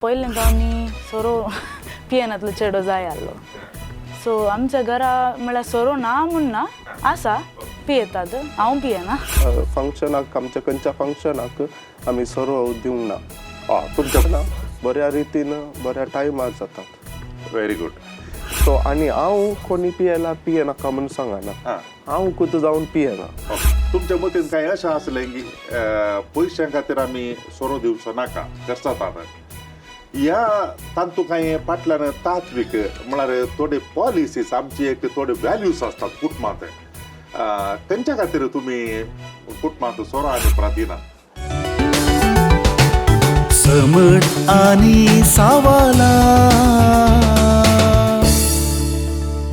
पयलें आमी सोरो पियेनातलो चेडो जाय आहलो. सो आमच्या घरा म्हळ्यार सोरो ना म्हूण ना, आसा, पियेतात, हांव पियेना. फंक्शनाक, आमच्या खंयच्या फंक्शनाक आमी सोरो दिवंक ना. तुमच्या ना, बऱ्या रितीन बऱ्या टायमार जातात. Very good. सो आनी हांव कोणी पियेला पियेनाका म्हूण सांगना, हांव खुद जावन पियेना. तुमच्या मतीन काय अशें आसलें की पयशां खातीर आमी सोरो दिवचो नाका करतात ह्या तातूंत कांय फाटल्यान तात्वीक म्हळ्यार थोडे पॉलिसीस आमची एक थोडे व्हॅल्यूज आसतात कुटुंबांत, तेंच्या खातीर तुमी कुटुंबांत सोरो आनी उपरांत दिना? समट आणि सावाला.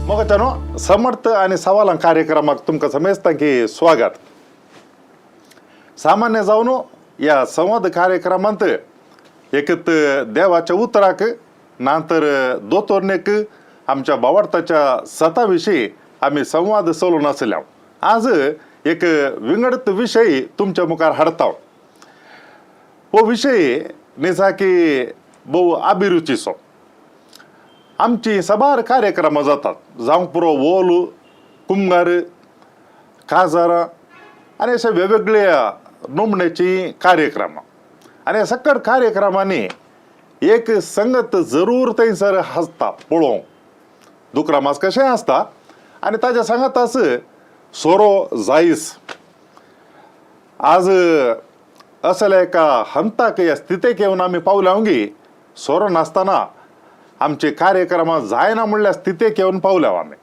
मोगाच्यानो, समर्थ आनी सवालां कार्यक्रमाक तुमकां समेस्तां की स्वागत. सामान्य जावन ह्या संवाद कार्यक्रमांत एकत देवाच्या उतराक ना तर दोतोरणेक आमच्या बावडताच्या सता विशीं आमी संवाद चलोवन आसल्या. आज एक विंगडत विशय तुमच्या मुखार हाडता. हो विशय निजाकी भोव अभिरुचीचो. आमची साबार कार्यक्रमां जातात, जावंक पुरो ओल, कुमगार, काजारां आनी अशे वेगवेगळ्या नोमणेची कार्यक्रमां. आनी ह्या सकट कार्यक्रमांनी एक संगत जरूर थंयसर आसता पळोवंक. दुकरा मास कशें आसता आनी ताज्या सांगाताच सोरो जायस. आज असल्या एका हंताक ह्या स्थितेक येवन आमी पावल्या गी सोरो नासतना आमचे कार्यक्रमां जायना म्हणल्या स्थितेक येवन पावल्या आमी.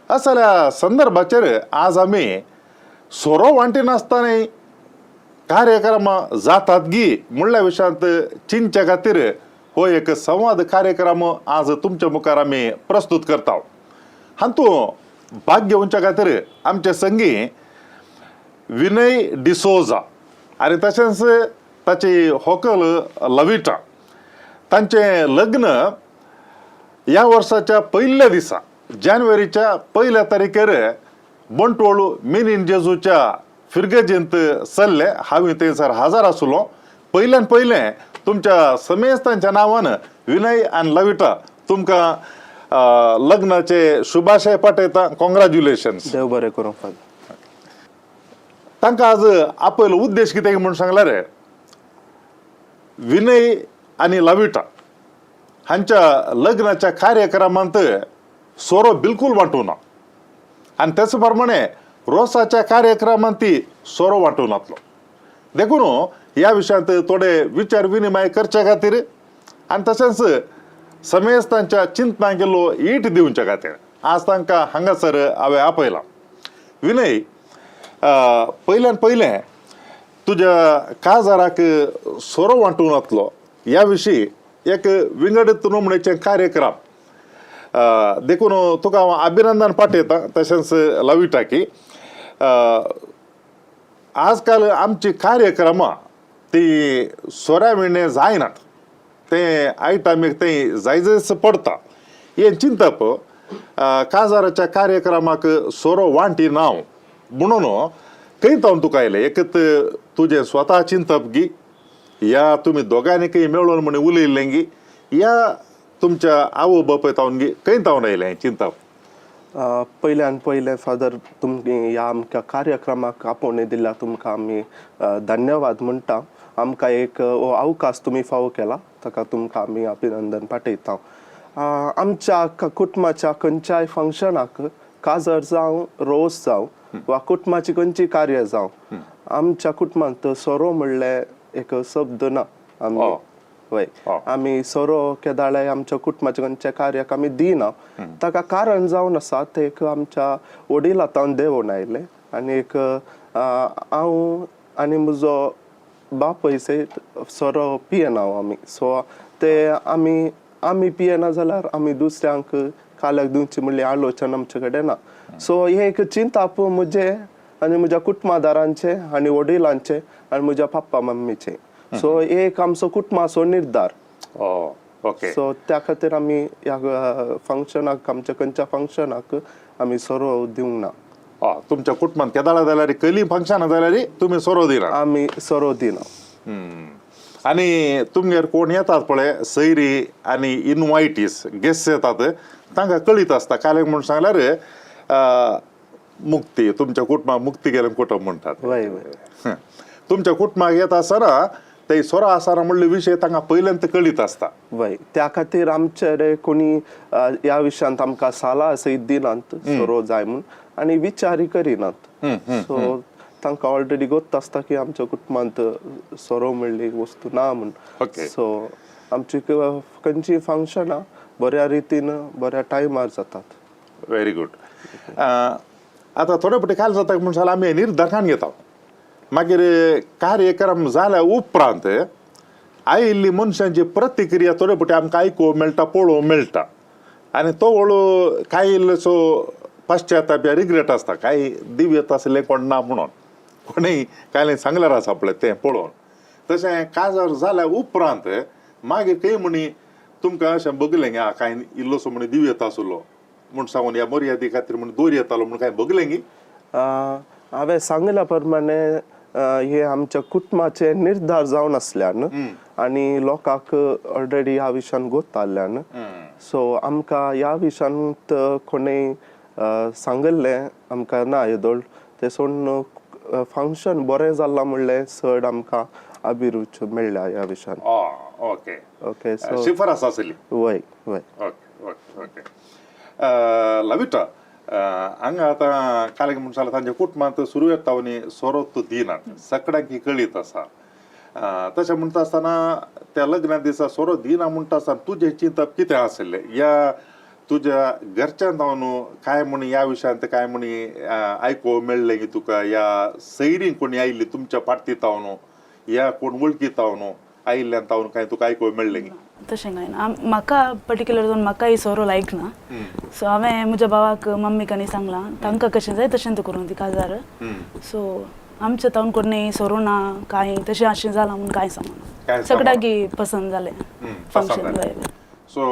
असल्या संदर्भाचेर आज आमी सोरो वांटिनासतना कार्यक्रमां जातात गी म्हणल्या विशयांत चिंतच्या खातीर हो एक संवाद कार्यक्रम आज तुमच्या मुखार आमी प्रस्तूत करता. हातूंत भाग घेवच्या खातीर आमचे संगी विनय डिसोजा आनी तशेंच ताची होकल लविटा, तांचें लग्न ह्या वर्साच्या पयल्या दिसा जानेवारीच्या पयल्या तारखेर बंटवळ मिनीन जेजूच्या फिर्गजेंत चल्ले. हांवें थंयसर हजर आसलो. पयल्यान पयलें तुमच्या समेस्तांच्या नांवान विनय आनी लविटा तुमकां लग्नाचे शुभाशय पाठयता. कॉंग्रॅच्युलेशन्स. देव बरें करूं फादर. तांकां आज आपयलो उद्देश कितें म्हूण सांगल्यार, विनय आनी लविटा हांच्या लग्नाच्या कार्यक्रमांत सोरो बिलकूल वांटू ना आनी तेच प्रमाणे रोसाच्या कार्यक्रमांत ती सोरो वांटू नातलो. देखून ह्या विशयांत थोडे विचार विनिमय करच्या खातीर आनी तशेंच समेस्तांच्या चिंतनाक गेल्लो ईट दिवच्या खातीर आज तांकां हांगासर हांवें आपयलां. विनय, पयल्यान पयलें तुज्या काजाराक सोरो वांटून वतलो ह्या विशीं एक विंगड नोंदणीचे कार्यक्रम, देखून तुका हांव अभिनंदन पाठयता. तशेंच लविटाकी आजकाल आमची कार्यक्रमां ती सोऱ्या विणे जायनात, ते आयटमीक ते जायजच पडटा. हें चिंतप काजाराच्या कार्यक्रमाक सोरो वांटी नांव म्हणून खंय तावन तुका आयलें? एकत तुजें स्वता चिंतप गी, या तुमी दोगांनी खंय मेळून म्हण उलयल्लें गी, या तुमच्या आवय बापाय तावन गी, खंय तावन आयलें हें चिंतप? पयल्यान पयलें फादर, तुमगे ह्या आमकां कार्यक्रमाक आपोवणें दिल्या तुमकां आमी धन्यवाद म्हणटा. आमकां एक हो अवकाश तुमी फावो केला, ताका तुमकां आमी अभिनंदन पाठयता. आमच्या कुटुंबाच्या खंयच्याय फंक्शनाक, काजर जावं, रोस जावं वा कुटुंबाची खंयची कार्य जावं, आमच्या कुटुंबांत सोरो म्हणलें एक शब्द ना आमी. वय. आमी सोरो केदाळे आमच्या कुटुंबाच्या खंयच्या कार्याक आमी दिना. ताका कारण जावन आसा ते एक आमच्या वडिला तावन देंवोन आयले आनी एक हांव आनी म्हजो बापूय सयत सोरो पियेना आमी. सो ते आमी आमी पियेना जाल्यार आमी दुसऱ्यांक काल्याक दिवची म्हणली आलोचन आमचे कडेन ना. सो हे एक चिंताप म्हजें आनी म्हज्या कुटुंबादारांचे आनी वडिलांचे आनी म्हज्या पप्पा मम्मीचे. सो एक आमचो कुटुंबाचो निर्धार. ओके. सो त्या खातीर आमी ह्या फंक्शनाक, आमच्या खंयच्या फंक्शनाक आमी सोरो दिवंक ना. तुमच्या कुटुंबात केदाळा जाल्यार, कसलीं फंक्शनां जाल्यार तुमी सोरो दिना? आमी सोरो दिना. आनी तुमगेर कोण येतात पळय सैरी आनी इनवायटीस गेस्ट येतात, तांकां कळीत आसता. काल म्हूण सांगल्यार मुक्ती तुमच्या कुटुंबाक मुक्ती गेलें कुटुंब म्हणटात. वय वय. तुमच्या कुटुंबाक येता आसतना ते सोरो आसना म्हणले विशय तांकां पयल्यांत कळीत आसता. वय, त्या खातीर आमचे रे कोणी ह्या विशयांत आमकां साला सयत दिनात सोरो जाय म्हूण आनी विचारय करिनात. सो तांकां ऑलरेडी गोत्त आसता की आमच्या कुटुंबांत सोरो म्हणली वस्तू ना म्हूण. सो आमची खंयची फंक्शनां बऱ्या रितीन बऱ्या टायमार जातात. Very good. आतां थोडे फावटी काल जाता म्हूण जाल्यार आमी निर्धारान घेता, मागीर कार्यक्रम जाल्या उपरांत आयिल्ली मनशांची प्रतिक्रिया थोडे फावटी आमकां आयकूंक मेळटा, पळोवंक मेळटा आनी तो हळू कांय इल्लोसो पश्चाताप या रिग्रेट आसता, कांय दिव्यत आसलें कोण ना म्हणून कोणूय कांय सांगल्यार आसा पळय तें पळोवन. तशें काजार जाल्या उपरांत मागीर खंय म्हणी तुमकां अशें बगलें गा कांय इल्लोसो म्हणी दिव्यत आसलो म्हूण सांगून ह्या मर्यादी खातीर म्हण दोर येतालो म्हूण कांय बगलें गी? हांवें सांगल्या प्रमाणे हे आमच्या कुटुंबाचे निर्धार जावन आसल्यान आनी लोकांक ऑलरेडी ह्या विशयान गोत आसल्यान, सो आमकां ह्या विशयांत कोणूय सांगिल्लें आमकां ना येदोळ ते सोडून फंक्शन बरें जालां म्हणलें चड आमकां अभिरूच मेळ्ळ्या ह्या विशयान. ओके. ओके, सो शिफारस आसली. वय वय. Okay okay okay. लविटा, हांगा आतां काल म्हूण जाल्यार तांच्या कुटुंबांत सुरू येता आनी सोरो तो दिनात, सगळ्यांक ही कळीत आसा. तशें म्हणटा आसतना त्या लग्ना दिसा सोरो दिना म्हणटा आसतना तुजें चिंतप कितें आसलें, या तुज्या घरच्यान जावन काय म्हण ह्या विशयांत काय म्हणी आयकूंक मेळ्ळें की तुका, या सैरीं कोणी आयिल्ली तुमच्या पार्टी तावन या कोण वळखी तावन आयिल्ल्यान तावन काय तुका आयकूंक मेळ्ळें की? तशें कांय ना. म्हाका पर्टिक्युलर जावन म्हाका ही सोरो लायक ना. सो हांवें म्हज्या भावाक मम्मीक आनी सांगलां तांकां कशें जाय तशें तूं करूं ती काजार. सो आमच्या तावन कोणी सोरो ना कांय तशें अशें जालां म्हूण कांय सांगना. कांय सांगना. सगळ्यांक पसंत जालें पसंत फंक्शन. जालें. सो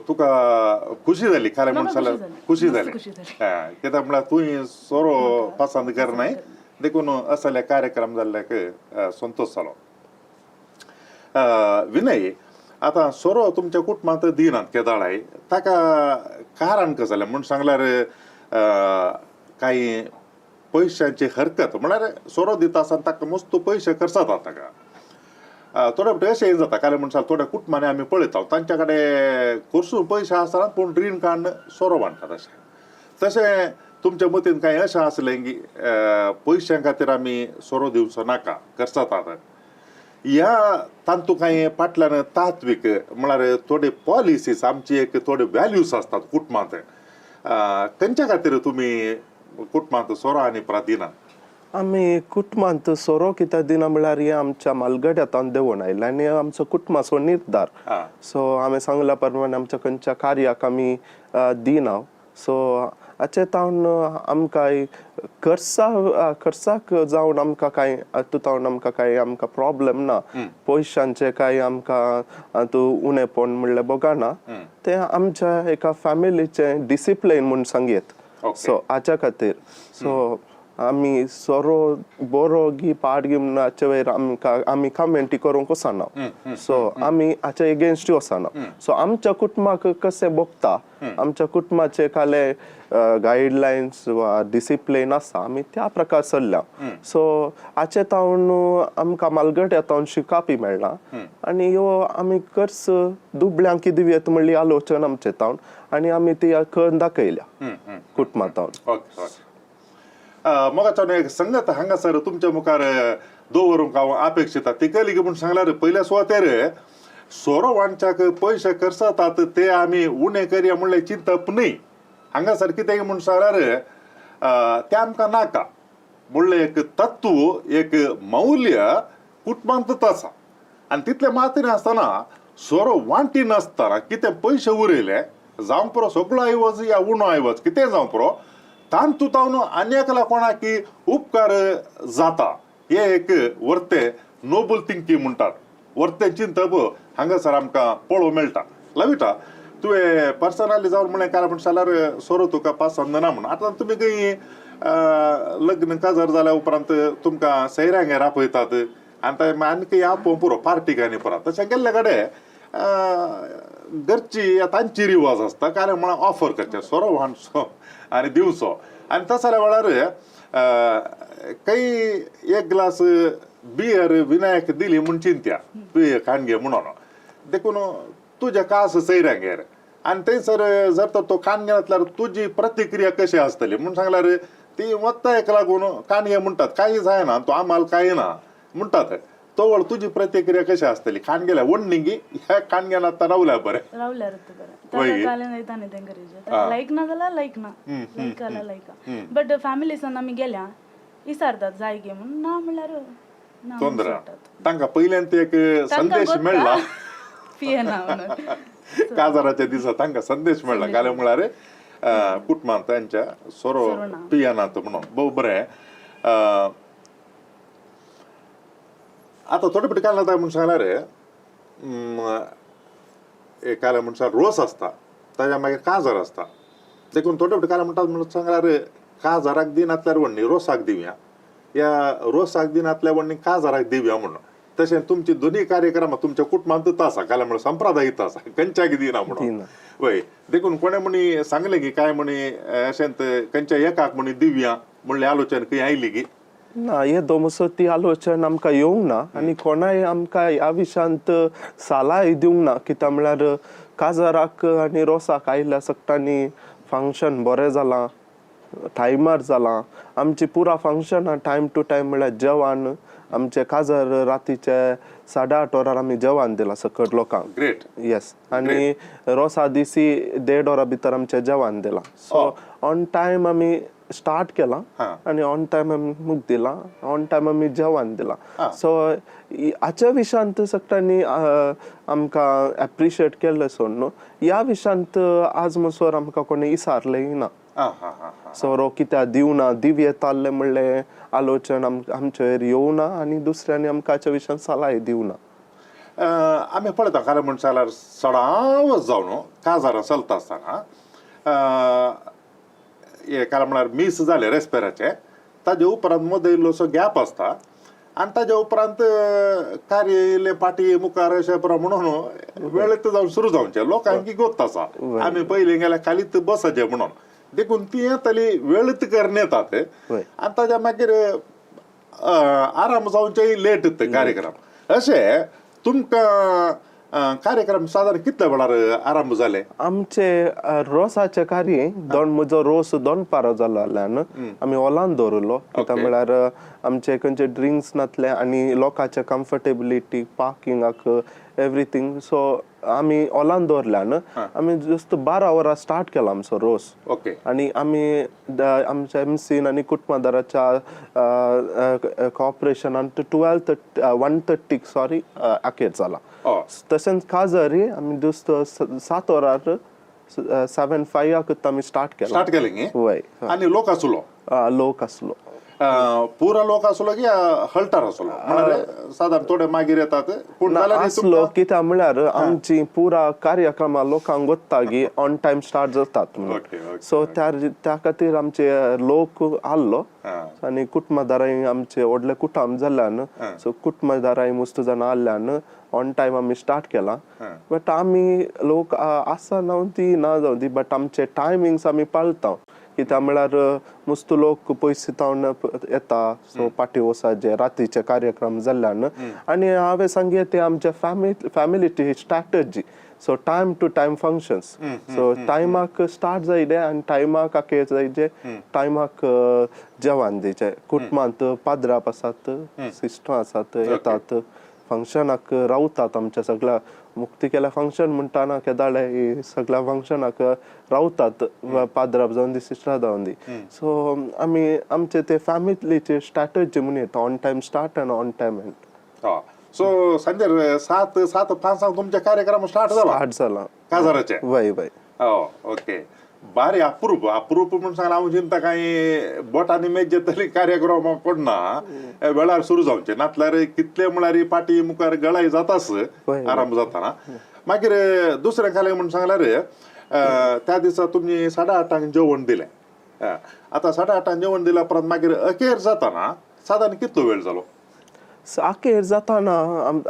तुका खुशी जाली खरें म्हण म्हाका जाल्यार? खुशी खुशी जाली. जाली. मस्त खुशी जाली. कित्याक म्हळ्यार तूं सोरो पसंत करनाय देखून असले कार्यक्रम जाल्ल्याक संतोश जालो. विनय, आतां सोरो तुमच्या कुटुंबांत दिनात केदाळाय, ताका कारण कशें जालें म्हूण सांगल्यार कांय पयशांची हरकत म्हळ्यार सोरो दिता आसतना ताका मस्त पयशे खर्च जाता ताका. थोडे फावटी अशें जाता कारण म्हण सांग थोड्या कुटुंबांनी आमी पळयता तांच्या कडेन खर्चून पयशे आसना पूण रीण काडून सोरो बांदतात. अशें तशें तुमच्या मतीन कांय अशें आसलें की पयशां खातीर आमी सोरो दिवचो नाका खर्च जातात, ह्या तातूंत कांय फाटल्यान तात्वीक म्हळ्यार थोडे पॉलिसीस आमची एक थोडे व्हॅल्यूज आसतात कुटुंबांत, खंयच्या खातीर तुमी कुटुंबांत सोरो आनी परात दिनात? आमी कुटुंबांत सोरो कित्याक दिना म्हळ्यार हें आमच्या मालगड्यांत देंवोन आयलें आनी आमचो कुटुंबाचो निर्धार. सो हांवें सांगल्या प्रमाणे आमच्या खंयच्या कार्याक आमी दिना. सो हाचे तावन आमकां खर्चा खर्चाक जावन आमकां कांय हातूंत तावन आमकां कांय आमकां प्रॉब्लम ना, पयशांचें कांय आमकां हातूंत उणेपण म्हणलें बोगाना. तें आमच्या एका फॅमिलीचें डिसिप्लीन म्हूण सांगयेत. सो हाच्या खातीर सो आमी सोरो बरो गी पाड गी म्हणून हाचे वयर आमकां आमी कमेंटी करूंक वचना. सो आमी हाच्या एगेन्स्टूय वचना. सो आमच्या कुटुंबाक कशें भोगता, आमच्या कुटुंबाचे काले गायडलायन्स वा डिसिप्लीन आसा, आमी त्या प्रकार चल्ल्या. सो हाचे तावन आमकां मालगड्या तावन शिकापी मेळ्ळा आनी ह्यो आमी खर्च दुबळ्यांक दिवयेत म्हणली आलोचन आमचे तावन आनी आमी ती करून दाखयल्या कुटुंबा तावन. Okay okay. मोगाचो एक संगत हांगासर तुमच्या मुखार दवरूंक हांव अपेक्षिता ती कली म्हूण सांगल्यार पयल्या सुवातेर सोरो वांटच्याक पयशे खर्च जातात ते आमी उणें करया म्हणलें चिंतप न्हय. हांगासर कितें म्हूण सांगल्यार तें आमकां नाका म्हणलें एक तत्व एक मौल्य कुटुंबांतच आसा आनी तितलें मात्र आसतना सोरो वांटी नासतना कितें पयशे उरयले जावं पुरो सगळो आयवज या उणो आयवज कितें जावं पुरो तांतू तावन आनी एकल्या कोणाक उपकार जाता, हे एक वर्ते नोबल थिंकींग म्हणटात, वर्ते चिंतप हांगासर आमकां पळोवंक मेळटा. लविटा, तुवें पर्सनली जावन म्हणलें कारण म्हण जाल्यार सोरो तुका पसंद ना म्हूण. आतां तुमी खंय लग्न काजार जाल्या उपरांत तुमकां सैऱ्यांगेर आपयतात, आनी ते आनीक आपोवंक पुरो पार्टीक आनी पुरो. तशें केल्ले कडेन घरची तांची रिवाज आसता कारण म्हणून ऑफर करचें सोरो हाडचो आनी दिवचो. आनी तस जाल्या वेळार काही एक ग्लास बियर विनायक दिली म्हूण चिंत्या पिय खाणगे म्हणून, देखून तुज्या कास सैऱ्यांगेर आनी थंयसर जर तर तो कानगे घातल्यार तुजी प्रतिक्रिया कशी आसतली म्हूण सांगल्यार ती वत्तायक लागून कानगे म्हणटात काही जायना तो आमाल काही ना म्हणटात. तवळ तुजी प्रतिक्रिया कशी आसतली खाणगेल्या वण्णिंगी ह्या कानग्यान आतां रावल्या बरें रावल्यार बरें. वय. ताका कालें जायता न्ही तेंकां आ. लायक ना जाल्यार लायक ना, लायक जाल्यार लायक. बट फॅमिलीसान आमी गेल्या इसारतात जाय गे म्हणून, ना म्हणल्यार ना म्हणून तोंदरा सोडटात. तांकां पयल्यान ते एक तांकां संदेश गोत्ता, मेळ्ळा पियेना म्हणून. काजाराच्या दिसा तांकां संदेश मेळ्ळा काले म्हळ्यार कुटुंबान तांच्या सोरो सोरो ना. पियेनात म्हणून. भोव बरें. आतां थोडे फावटी काल जाता म्हूण सांगल्यार एक काल म्हण सांगल्यार रोस आसता ताज्या मागीर काजार आसता, देखून थोडे फावटी काल म्हणटात म्हणून सांगल्यार काजाराक दिनातल्यार व्हडली रोसाक दिवया, या रोसाक दिनातल्या व्हडली काजाराक दिवया म्हणून. तशें तुमची दोनी कार्यक्रमां तुमच्या कुटुंबांतच आसा, काल म्हणल्यार संप्रदायीत आसा खंयच्याक दिना म्हणून. दिना. वय देखून कोणें म्हणी सांगलें की काय म्हणी अशेंत खंयच्या एकाक म्हणी दिवया म्हणलें आलोचन खंय आयली की ना, हे दोमसो ती आलोचन आमकां येवंक ना आनी कोणाय आमकां ह्या विशयांत सलाह दिवंक ना. कित्याक म्हळ्यार काजाराक आनी रोसाक आयिल्ल्या सगटांनी फंक्शन बरें जालां, टायमार जालां. आमची पुरा फंक्शनां टायम टू टायम, म्हळ्यार जेवण आमचें काजार रातीचे 8:30 वरार आमी जेवण दिलां सकट लोकांक. ग्रेट. येस, आनी रोसा दिसी 1.5 वरां भितर आमचें जेवण दिलां. सो ऑन टायम आमी स्टार्ट केलां आनी ऑन टायम आमी मुक दिलां, ऑन टायम आमी जेवण दिलां. सो हाच्या विशयांत सगळ्यांनी आमकां एप्रिशिएट केल्लें सोड न्हू, ह्या विशयांत आज म्हणसर आमकां कोणें इसारलेंय ना. आं हां हां हां सोरो कित्याक दिवना दिवयेताल्लें म्हणलें आलोचन आमचेर येवना आनी दुसऱ्यांनी आमकां हाच्या विशयांत सलाह दिवना. आमी पळयता कारण म्हण जाल्यार सडावच जावन काजारां चलता आसतना हे कारण म्हळ्यार मीस जालें रेस्पेराचें, ताजे उपरांत मदीं इल्लोसो गॅप आसता आनी ताज्या उपरांत कार्य इल्लें फाटीं मुखार अशें पुरो म्हणून वेळेत जावन सुरू जावचें लोकांक गोत्त आसा आमी पयलीं गेल्यार खालीत बसाचें म्हणून, देखून ती येतली वेळत करून येतात आनी ताज्या मागीर आराम जावचें लेट कार्यक्रम. अशें तुमकां कार्यक्रम सादारण कितल्या वेळार आरंभ जाले? आमचे रोसाचे कार्य दोन म्हजो रोस दोन पारो जालो जाल्यान आमी हॉलान दवरलो. कित्याक म्हळ्यार आमचे खंयचे ड्रिंक्स नासले आनी लोकांचे कम्फर्टेबिलिटी पार्किंगाक एवरीथींग, सो आमी हॉलान दवरल्यान आमी जस्ट 12 वरां स्टार्ट केला आमचो रोस. आनी आमी आमच्या एमसीन आनी कुटुंबादाराच्या कॉपरेशनान 12:30 1:30 सॉरी अखेर जाला. तशेंच काजारी आमी जुस्त 7 वरार 7:05 आमी स्टार्ट केला. स्टार्ट केलें न्ही? वय. आनी लोक आसलो? लोक आसलो. पुरा लोक आसलो की हल्टार आसलो? म्हळ्यार सादारण थोडे मागीर येतात पूण जाल्यार आसलो, कित्याक म्हळ्यार आमची पुरा कार्यक्रमा लोकांक गोत्ता की ऑन टायम स्टार्ट जातात म्हणून. सो त्या खातीर आमचे लोक आहलो आनी कुटुंबादारांय आमचे व्हडले कुटुंब जाल्ल्यान, सो कुटुंबादारांय मस्त जाणां आहल्यान ऑन टायम आमी स्टार्ट केला. बट आमी लोक आसा ना ती ना जावं दी, बट आमचे टायमिंग्स आमी पाळटा. कित्याक म्हळ्यार मस्त लोक पयस तावन येता, सो पाटी वसाचे रातीचे कार्यक्रम जाल्ल्यान. आनी हांवें सांगये ते आमचे फॅमिलीची strategy, so time to time functions, so टायमाक स्टार्ट जायले आनी टायमाक अखेर जायचे, टायमाक जेवण दिवचें. कुटुंबांत पाद्राप आसात, सिस्टर आसात, येतात फंक्शनाक रावतात. आमच्या सगळ्या मुक्ती केल्या फंक्शन म्हणटाना केदाळे सगळ्या फंक्शनाक रावतात, पाद्राप जावन दी, सिस्टरां जावन दी. सो आमी आमचे ते फॅमिलीचे स्ट्रॅटजी म्हणून येता on time start आनी ऑन टायम एंड. सो सांजेर 7-7:05 तुमचे कार्यक्रम स्टार्ट जाला? स्टार्ट जाला. काजाराचे? वय वय. ओके, बारी अप्रूप अप्रूप म्हूण सांगलां. हांव चिंता कांय बोटांनी मेज जातली कार्यक्रम पडना वेळार सुरू जावचे, नातल्यार कितले म्हळ्यार पाटी मुखार गळाय जाताच आराम जाताना. मागीर दुसरें खालें म्हूण सांगल्यार त्या दिसा तुमी 8:30 जेवण दिलें. आतां 8:30 जेवण दिल्या उपरांत मागीर अखेर जाताना सादारण कितलो वेळ जालो? अखेर जाताना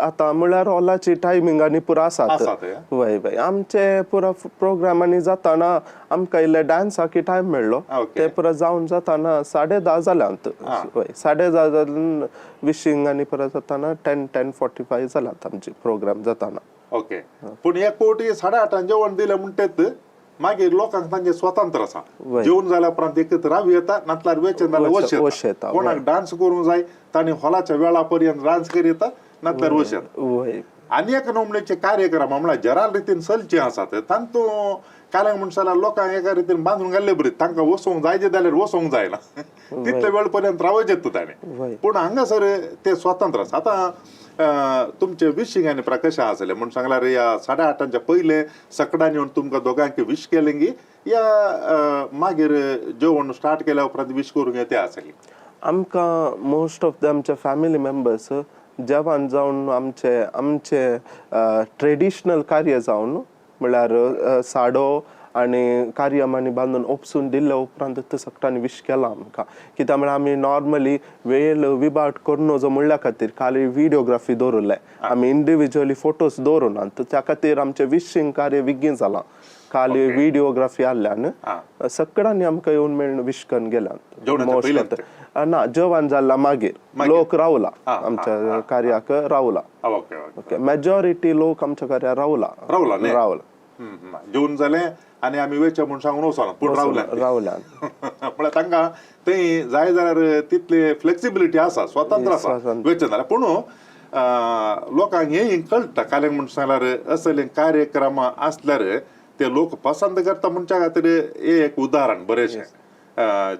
आतां म्हळ्यार हॉलाची टायमिंग आनी पुरो आसात. आसात, हे? वय वय, आमचे पुरो प्रोग्रामांनी जाताना आमकां इल्ले डान्साकी टायम मेळ्ळो. ते पुरो जावन जाताना 10:30 जाल्यांत. वय, 10:30 जावन विशींग आनी पुरो जाताना 10, 10:45 जाल्यात आमची प्रोग्राम जाताना. ओके, पूण एक फावटी 8:30 जेवण दिलें म्हणटेच मागीर लोकांक तांचे स्वतंत्र आसा. जेवण जाल्या उपरांत एकच राव येता, नातल्यार वेचें जाल्यार वच वच येता. येता. कोणाक डान्स करूंक जाय तांणी हॉलाच्या वेळा पर्यंत डान्स करी येता, नातल्यार वच येता. आनी एक नोमणेचे कार्यक्रम म्हळ्यार जराल रितीन चलचे आसात तांतू कारण म्हण जाल्यार लोकांक एका रितीन बांदून घाल्ले बरी, तांकां वचोंक जाय जाल्यार वचोंक जायना, तितले वेळ पर्यंत रावच येता ताणें. पूण हांगासर ते स्वतंत्र आसा. आतां तुमचे विशींग आनी कशें आसलें म्हूण सांगल्यार ह्या 8:30 पयलें सकडान येवन तुमकां दोगांक विश केलें गी या मागीर जेवण स्टार्ट केल्या उपरांत विश करूंक येते आसलें? आमकां मोस्ट ऑफ the आमचे फॅमिली मेंबर्स जेवण जावन आमचे आमचे ट्रेडिशनल कार्य जावन म्हळ्यार साडो आनी कार्यामानी बांदून ओपसून दिल्ल्या उपरांत ते सगळ्यांनी विश केला आमकां. कित्याक म्हळ्यार आमी नॉर्मली वेळ विभाट करून जो म्हणल्या खातीर खाली व्हिडियोग्राफी दवरले, आमी इंडिविज्युअली फोटोज दवरुना, त्या खातीर आमचें विशींग कार्य विगीन जालां. खाली व्हिडियोग्राफी आहल्यान सगळ्यांनी आमकां येवन मेळून विश करून गेल्यात. ना, जेवण जाल्ला मागीर लोक रावला आमच्या कार्याक रावला. ओके, मेजॉरिटी लोक आमच्या कार्याक रावला. रावला. जेवण जालें आनी आमी वेचे म्हूण सांगून वचोना, पूण रावल्या रावल्या. म्हळ्यार तांकां थंय जाय जाल्यार तितली फ्लेक्सिबिलिटी आसा, स्वतंत्र आसा वेचें जाल्यार. पूण लोकांक हें कळटा, कारण म्हूण सांगल्यार असले कार्यक्रम आसल्यार ते लोक पसंत करता म्हणच्या खातीर हें एक उदाहरण बरेंशें.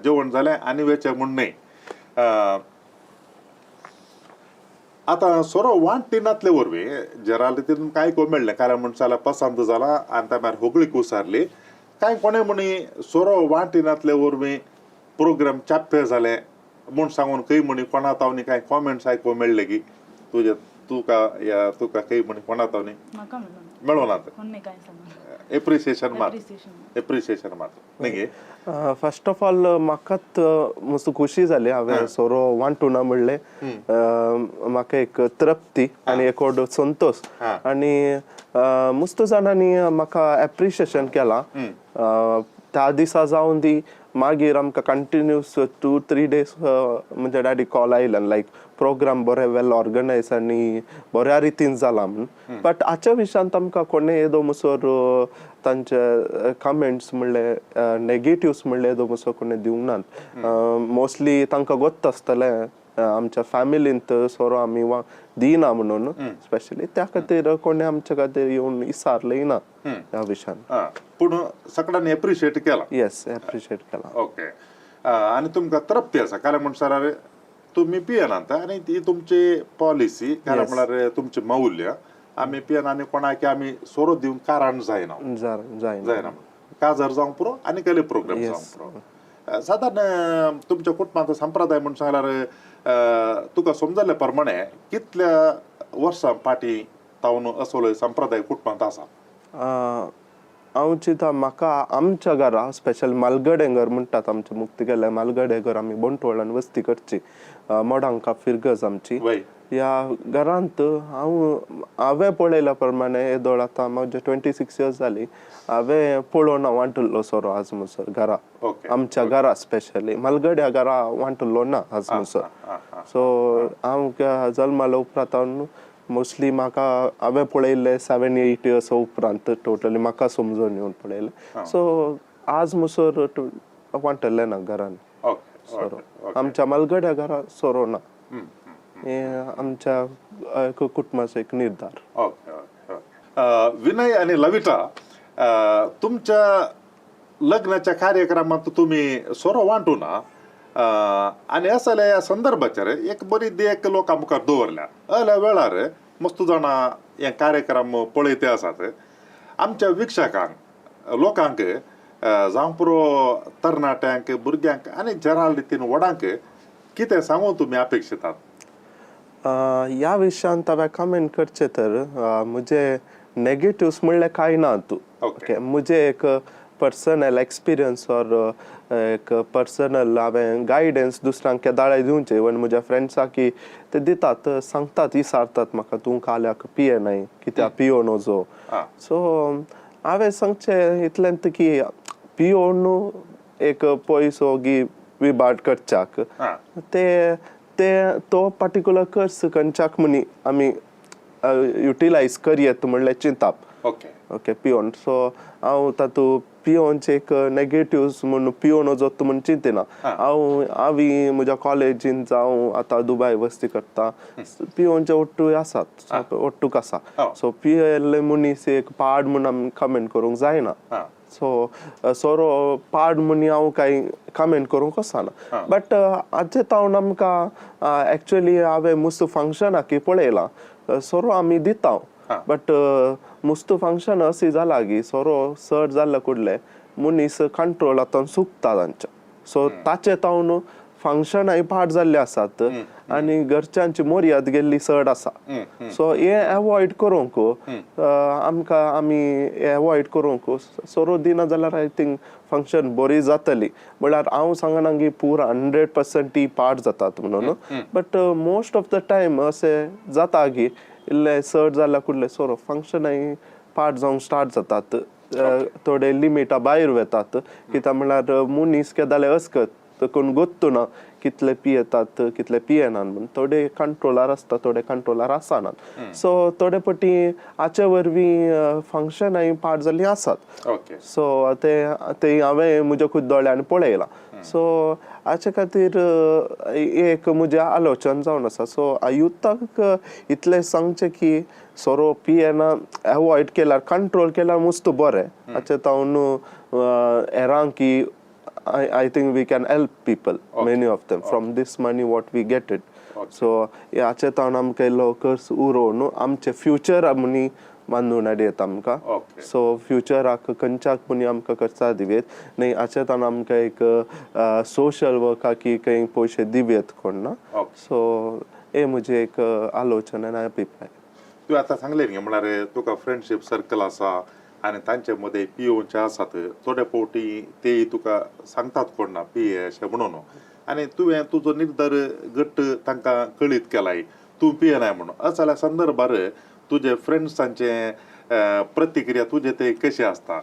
जेवण जालें आनी वेचें म्हूण न्हय. आतां सोरो वांट्टी नातले वरवीं जराले तितून कांय को मेळ्ळें, कारण म्हण जाल्यार पसंत जाला आनी त्या भायर होगळीक उसारली. कांय कोणें म्हणी सोरो वांटी नातले वरवीं प्रोग्राम चाप्पे जाले म्हूण सांगून खंय म्हणी कोणा तावनी कांय कॉमेंट्स आयकूंक मेळ्ळे की तुजे तुका या तुका खंय म्हणी कोणा तावनी मेळोना? एप्रिसिएशन मात, एप्रिसिएशन मात न्ही. फर्स्ट ऑफ ऑल म्हाकाच मस्त खुशी जाली हांवें सोरो वांटूना म्हणलें, म्हाका एक तृप्ती आनी एक संतोष. आनी मस्त जाणांनी म्हाका एप्रिशिएशन केलां त्या दिसा जावन दी. मागीर आमकां कंटिन्यूस 2-3 डेज म्हणजे डॅडी कॉल आयले लायक प्रोग्राम बरे वेल ऑर्गनायज आनी बऱ्या रितीन जाला म्हूण. बट हाच्या विशयांत आमकां कोणें येदो मुसोर तांचे कमेंट्स म्हणले नेगेटिव्स म्हणले येदो मुसोर कोणें दिवंक नात. मोस्टली तांकां गोत्त आसतलें आमच्या फॅमिलींत सोरो आमी दिना म्हणून स्पेशली, त्या खातीर कोणें आमच्या खातीर येवन इसारलें ना ह्या विशयान. पूण सगळ्यांनी एप्रिशिएट केला. येस, एप्रिशिएट केला. ओके, आनी तुमकां तृप्ती आसा, कारण म्हण सर तुमी पियेनात आनी ती तुमची पॉलिसी, कारण म्हळ्यार तुमचे मौल्य आमी पियेना आनी कोणाक आमी सोरो दिवंक कारण जायना. जायना, काजार जावंक पुरो आनी कसले प्रोग्राम जावंक पुरो. सादारण तुमच्या कुटुंबाचो संप्रदाय म्हण सांगल्यार तुका समजल्ल्या प्रमाणे कितल्या वर्सां फाटीं तावन असलो संप्रदाय कुटुंबांत आसा? हांव चिंता म्हाका आमच्या घरा स्पेशल मालगडे घर म्हणटात, आमचे मुक्ती गेल्ले मालगडे घर, आमी बंटवळान वस्ती करची, मोडांका फिरगज आमची. ह्या घरांत हांव हांवें पळयल्या प्रमाणे येदोळ आतां म्हजे 26 इयर्स जाली, हांवें पळोवना वांटुल्लो सोरो आज म्हणसर घरा, आमच्या घरा स्पेशली मालगड्या घरा वांटुल्लो ना आज म्हणसर. सो हांव जल्माल्या उपरांत हांव मोस्टली म्हाका हांवें पळयल्लें 7-8 इयर्स उपरांत टोटली म्हाका समजून येवन पळयलें. सो आज म्हणसर वांटलें ना घरान सोरो, आमच्या मालगड्या घरा सोरो ना. हें आमच्या कुटुंबाचो एक निर्धार. Okay okay. विनय आनी लविता, तुमच्या लग्नाच्या कार्यक्रमात तुमी सोरो वांटू ना आनी असल्या ह्या संदर्भाचेर एक बरी देख लोकां मुखार दवरल्या. असल्या वेळार मस्त जाणां हे कार्यक्रम पळयते आसात. आमच्या वीक्षकांक लोकांक जावं पुरो तरणाट्यांक, भुरग्यांक आनी जराल रितीन व्हडांक कितें सांगू तुमी अपेक्षितात? ह्या विशयांत हांवें कमेंट करचें तर म्हजे नेगेटिव्स म्हणल्यार कांय ना तूं. ओके, म्हजें एक पर्सनल एक्सपिरियन्स ऑर एक पर्सनल हांवें गायडन्स दुसऱ्यांक केदाळाय दिवचें, इवन म्हज्या फ्रेंड्साकी ते दितात, सांगतात, विचारतात म्हाका, तूं काल्याक पियेनाय कित्याक, पियो नजो. सो हांवें सांगचें इतलेंत की पियोवन एक पयसो गी विभाट करच्याक ते ते तो पर्टिक्युलर कर्स खंयच्याक म्हणी आमी युटिलायज करयेत म्हणलें चिंताप. ओके, पियोन, सो हांव तातूंत पियोनचे एक नेगेटिव्स म्हूण पियोन वचत म्हूण चिंतिना हांव. हांवी म्हज्या कॉलेजीन जावं आतां दुबाय वस्ती करता, पियोनचे ओट्टूय आसात, ओट्टूक आसा. सो पियेल्ले मनीस एक पाड म्हूण आमी कमेंट करूंक जायना. सो सोरो पाड म्हूण हांव कांय कमेंट करूंक वचना, बट हाजे तावन आमकां एक्चुअली हांवें मुस्त फंक्शनाक पळयलां, सोरो आमी दिता, बट मुस्त फंक्शन अशी जाला की सोरो चड जाल्ले कुडले मनीस कंट्रोल आतां चुकता तांच्या. सो ताचे तावन फंक्शनाय पाड जाल्ले आसात आनी घरच्यांची मर्याद गेल्ली चड आसा. सो हे एवॉयड करूंक आमकां, आमी एवॉयड करूंक सोरो दिना जाल्यार I think function बरी जातली. म्हळ्यार हांव सांगना की पुरा 100% ती पाड जातात म्हणून, but most of the time अशें जाता की इल्ले चड जाल्यार कुडले सोरो फंक्शनाय पाड जावंक स्टार्ट जातात, थोडे लिमिटा भायर वेतात. कित्याक म्हळ्यार मनीस केदाळे अस्कत कोण गोत्तू ना कितले पियेतात कितले पियेनात म्हूण. थोडे कंट्रोलार आसता, थोडे कंट्रोलार आसनात. सो थोडे पटी हाचे वरवीं फंक्शनाय पाड जाल्लीं आसात. सो ते ते हांवें म्हज्या खुद दोळ्यांनी पळयलां. सो हाचे खातीर एक म्हजें आलोचन जावन आसा. सो युथाक इतलें सांगचें की सोरो पियेना, एवॉयड केल्यार, कंट्रोल केल्यार मस्त बरें. हाचे तावन हेरांक I think we can help people, many of them, from this money what we get it. So हाचे तावन आमकां इल्लो खर्च उरोवन आमचे फ्युचर म्हणी बांदून हाडयेत आमकां. सो फ्युचराक खंयच्याक म्हणी आमकां खर्चा दिवयेत न्ही. हाचे तावन आमकां एक सोशल वर्काकी खंय पयशे दिवयेत कोण ना. सो हे म्हजें एक आलोचन आनी अभिप्राय. तुवें आतां सांगलें न्ही, म्हळ्यार तुका फ्रेंडशीप सर्कल आसा आनी तांचे मदें पियोवचे आसात, थोडे फावटी तेय तुका सांगतात कोण ना पिये अशें म्हणून, आनी तुवें तुजो निर्धार घट्ट तांकां कळीत केलाय तूं पियेनाय म्हणून. अशें जाल्या संदर्भार तुजे फ्रेंड्सांचे प्रतिक्रिया तुजे ते कशें आसता?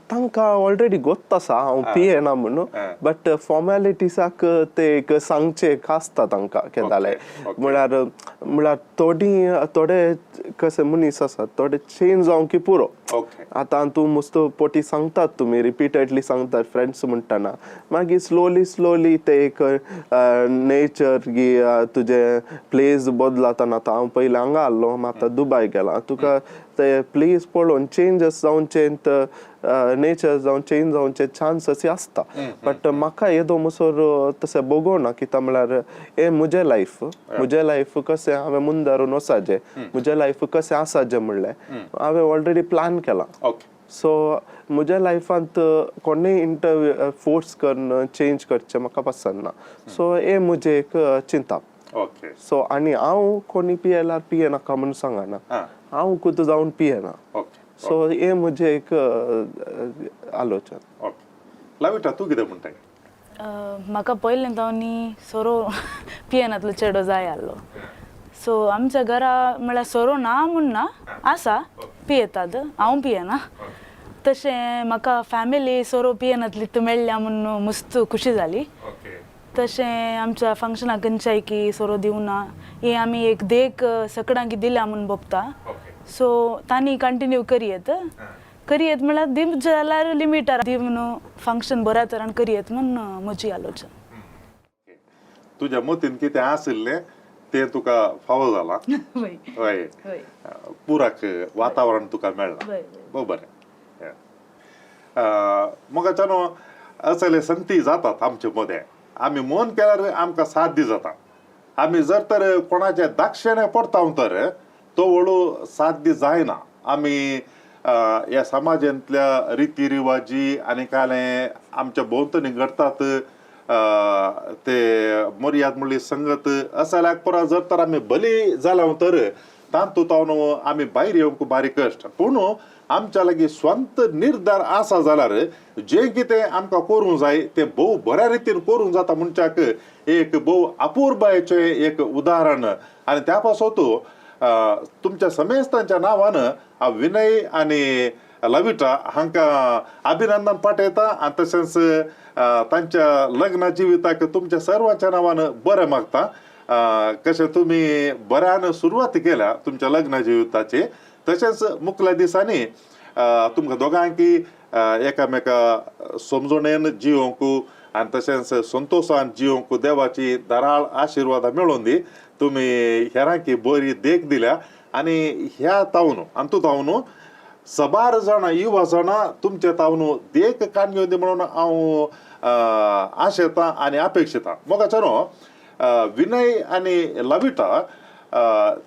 तांकां ऑलरेडी गोत्त आसा हांव पियेना म्हणून, बट फॉर्मेलिटीसाक ते एक सांगचे आसता तांकां केदाळे. म्हळ्यार थोडी थोडे कशे मनीस आसात, थोडे चेंज जावंक की पुरो. आतां तूं मस्त पोटी सांगतात, तुमी रिपीटेडली सांगतात फ्रेंड्स म्हणटना, मागीर स्लोली स्लोली ते एक नेचर की तुजें प्लेस बदलतना, आतां हांव पयलीं हांगा आहलो, आतां दुबाय गेला, तुका ते प्लेस पळोवन चेंजस जावचे, नेचर जावन चेंज जावचे चान्सीस आसता. बट म्हाका येदो मुसोर तशें बगोना, कित्याक म्हळ्यार हे म्हजें लायफ, म्हजें लायफ कशें हांवें मुंदारून वचाचें, म्हजें लायफ कशें आसाचें म्हणलें हांवें ऑलरेडी प्लॅन केलां. सो म्हज्या लायफांत कोणूय इंटरव्यू फोर्स करून चेंज करचें म्हाका पसंद ना. सो हे म्हजें एक चिंताप. सो आनी हांव कोणी पियेल्यार पियेनाका म्हूण सांगना, हांव खुद जावन पियेना. सो हे म्हजें एक आलोचन. ओके, लाविटा, तूं कितें म्हणटाय? म्हाका पयलें तो न्ही सोरो पियेनातलो चेडो जाय आहलो. सो आमच्या घरा म्हळ्यार सोरो ना म्हूण ना, आसा, पियेतात, हांव पियेना. तशें म्हाका फॅमिली सोरो पियेनातली मेळ्ळ्या म्हूण मस्त खुशी जाली. तशें आमच्या फंक्शनाक खंयच्याय की सोरो दिवना, हे आमी एक देख सकडांक दिल्या म्हूण भोगता. सो तांणी कंटिन्यू करयेत करयेत, म्हळ्यार दिवचे जाल्यार लिमिटार दिवन फंक्शन बऱ्या तरान करयेत म्हूण म्हजी आलोचन. तुज्या मतीन कितें आशिल्लें तें तुका फावो जालां. वय. हय. वय. पुराक वातावरण तुका मेळ्ळां. वय. बरें, मोगाच्यानो, असले संगती जातात आमचे मदें. आमी मन केल्यार आमकां साध्य जाता. आमी जर तर कोणाच्या दाक्षिणे पडटा तर तो व्हडू साध्य जायना. आमी ह्या समाजांतल्या रिती रिवाजी आनी कांय आमच्या भोंवतणी घडटात ते मर्याद म्हणली संगत असाल्याक परत जर तर आमी बली जाल्या तर तातूंत आमी भायर येवंक बारीक कश्ट. पूण आमच्या लागीं स्वंत निर्धार आसा जाल्यार जें कितें आमकां करूंक जाय तें भोव बऱ्या रितीन करूंक जाता म्हणच्याक एक भोव अपुरबायेचें एक उदाहरण. आनी त्या पासत तुमच्या समेस्तांच्या नांवान हांव विनय आनी लविटा हांकां अभिनंदन पाठयता आनी तशेंच तांच्या लग्न जिविताक तुमच्या सर्वांच्या नांवान बरें मागता. कशें तुमी बऱ्यान सुरवात केल्या तुमच्या लग्न जिविताची, तशेंच मुखल्या दिसांनी तुमकां दोगांकी एकामेका समजणेन जियोंक आनी तशेंच संतोशान जियोंक देवाची धाराळ आशिर्वादां मेळोवन दी. तुमी हेरांकी बरी देख दिल्या आनी ह्या तावन अंतू तावन सबार जाणां युवा जाणां तुमचे तावन देख काण घेवन दी म्हणून हांव आशेतां आनी अपेक्षितां. मोगाच्यानो विनय आनी लविटा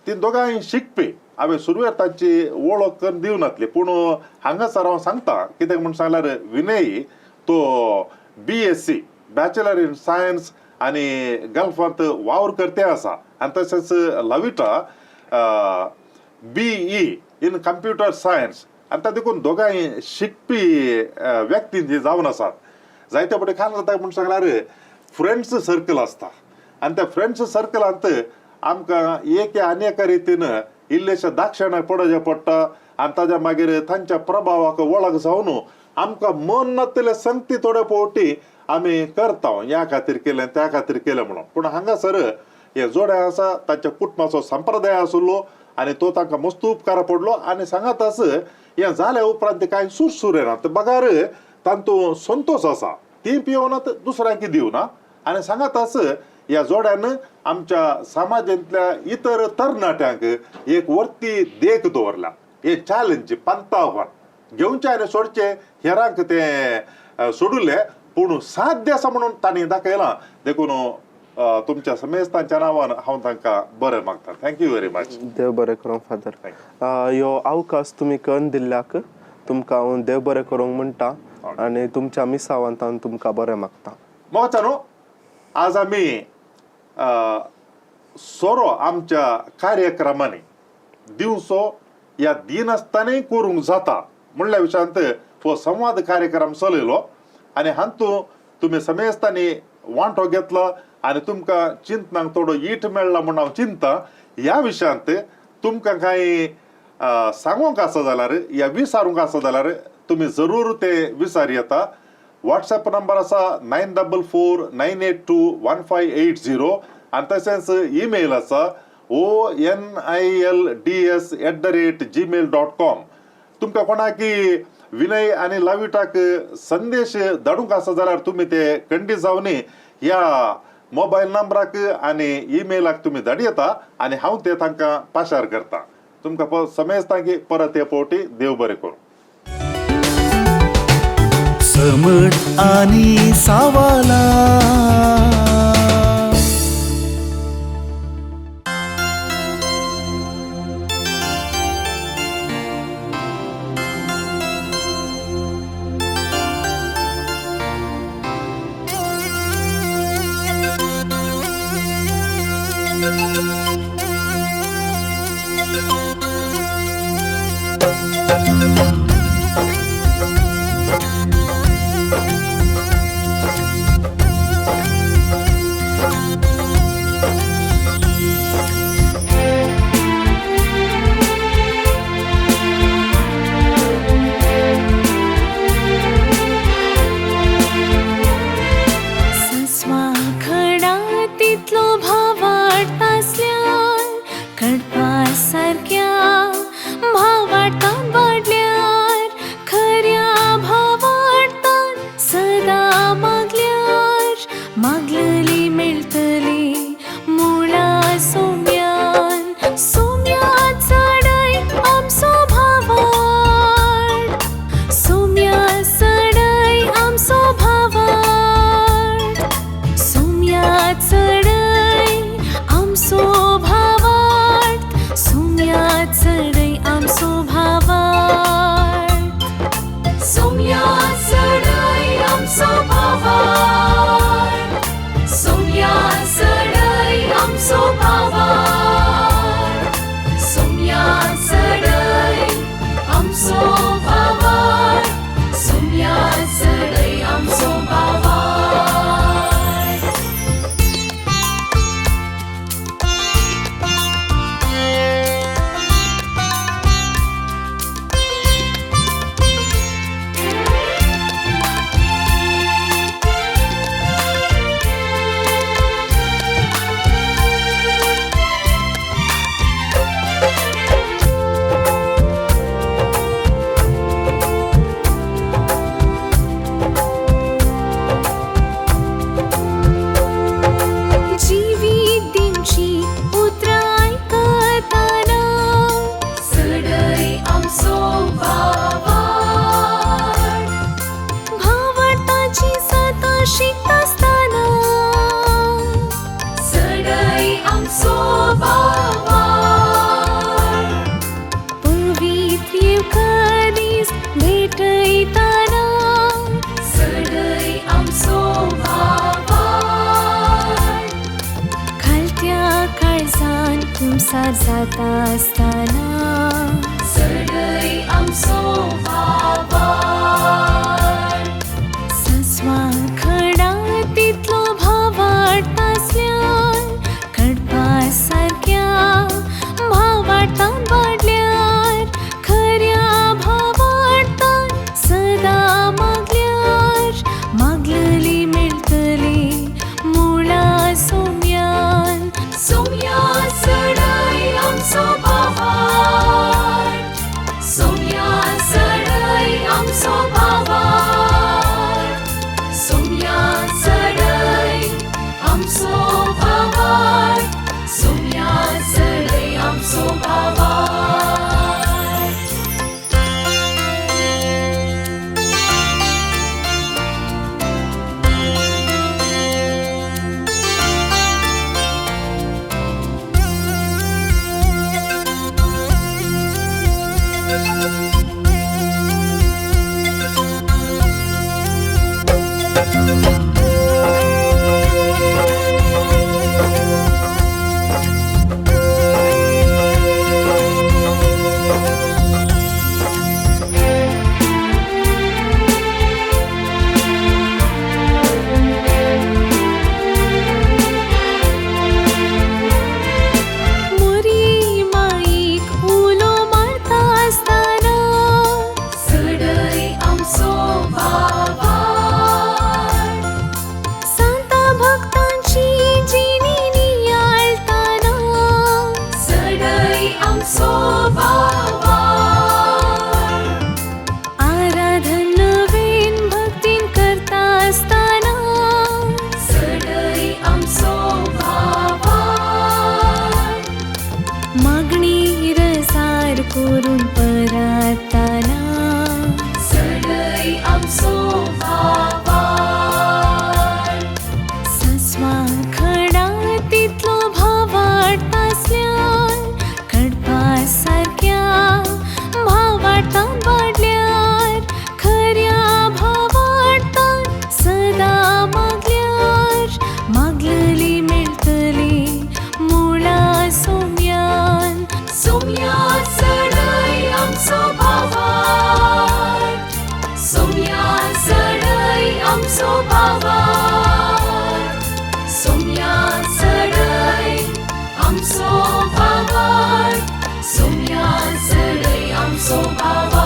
ती दोगांय शिकपी. हांवें सुरवेक तांची वळख करून दिवनातली, पूण हांगासर हांव सांगता कित्याक म्हूण सांगल्यार विनय तो BSc bachelor in science आनी गल्फांत वावर करते आसा आनी तशेंच Lavita BE in computer science आनी ताका देखून दोगांय शिकपी व्यक्ती जी जावन आसात. जायते फावटी खाल जाता म्हूण सांगल्यार फ्रेंड्स सर्कल आसता आनी त्या फ्रेंड्स सर्कलांत आमकां एक आनी एका रितीन इल्लेशे दाक्षिणां पडोवचें पडटा आनी ताज्या मागीर तांच्या प्रभावाक वळख जावन आमकां मन नासलें संगती थोडे फावटी आमी करता, ह्या खातीर केलें त्या खातीर केलें म्हणून. पूण हांगासर हे जोडे आसा तांच्या कुटुंबाचो संप्रदाय आशिल्लो आनी तो तांकां मस्त उपकारा पडलो. आनी सांगात आस हें जाल्या उपरांत ते कांय सुरसूर येना बगार तांतूं संतोश आसा, ती पिवनात दुसऱ्यांक दिवना. आनी सांगात आस ह्या जोड्यान आमच्या समाजांतल्या इतर तरणाट्यांक एक वरती देख दवरल्या, एक चॅलेंज पंतावन घेवचें आनी सोडचें हेरांक तें सोडुलें, पूण साध्य आसा म्हणून तांणी दाखयलां. देखून तुमच्या समेस्तांच्या नांवान हांव तांकां बरें मागता. Thank you very much. देव बरें करूं फादर. ह्यो अवकाश तुमी करून दिल्ल्याक तुमकां हांव देव बरें करूंक म्हणटा आनी तुमच्या मिसावांत हांव तुमकां बरें मागता. मोगाच्या न्हू, आज आमी सोरो आमच्या कार्यक्रमांनी दिवचो या दिनासतनाय करूंक जाता म्हणल्या विशयांत हो संवाद कार्यक्रम चलयलो आनी हातूंत तुमी समेस्तांनी वांटो घेतलो आनी तुमकां चिंतनाक थोडो ईट मेळ्ळा म्हूण हांव चिंता. ह्या विशयांत तुमकां कांय सांगूंक आसा जाल्यार या विचारूंक आसा जाल्यार तुमी जरूर ते विचार येता. वॉट्सएप नंबर आसा 9449821580 आनी तशेंच ईमेल आसा onilds@gmail.com. तुमकां कोणाकी विनय आनी लविटाक संदेश धाडूंक आसा जाल्यार तुमी ते खंडीत जावन ह्या मोबायल नंबराक आनी ईमेलाक तुमी धाड येता आनी हांव ते तांकां पाशार करता. तुमकां समेस्तांक परत हे फावटी देव बरें करूं. समट आणि सावाला. काजार जाता आसतना चडय आमचो भावार्थ. सस्वा खडा तितलो भावार्थ आसल्यार कडपा सारक्या भावार्थान वाडल्यार खऱ्या भावार्थान सदां मागल्यार मागलली मेळटली मुळा सोम्यान. सोम्या चडय आमचो भावार्थ. सोम्या चडय आमचो भावार्थ. सोम्या चडय आमचो भावार्थ. सोम्या चडय आमचो भावार्थ. मोरी माईक उलो मारता आसतना चडय आमचो भावार्थ. सांता भक्तांची जिणी नियाळताना चडय आमचो भावार्थ. आराधन नवीन भक्तीन करता आसतना चडय आमचो भावार्थ. मागणी रसार करून परताना चडय आमचो भावार्थ. सस्वा खडा तितलो भावार्थ आसल्यार कडपा सारक्या भावार्थान वाडल्यार खऱ्या भावार्थान सदां मागल्यार मागलली मेळटली मुळा सोम्यान. सोम्या चडय आमचो भावार्थ. सोम्या चडय आमचो भावार्थ. सोम्या चडय आमचो भावार्थ. सोम्या चडय आमचो भावार्थ.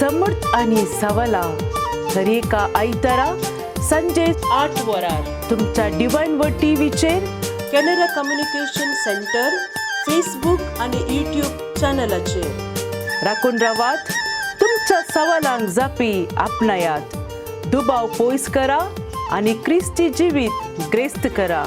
समर्थ आणि सवला दरेका आयतारा संजे 8 वरार तुमच्या डिवायन व टीव्हीचेर कॅनरा कम्युनिकेशन सेंटर फेसबूक आणि यूट्यूब चॅनलाचेर. राखून रावात, तुमच्या सवालांक जापी आपणायात, दुबाव पयस करा आनी क्रिस्ती जिवीत ग्रेस्त करा.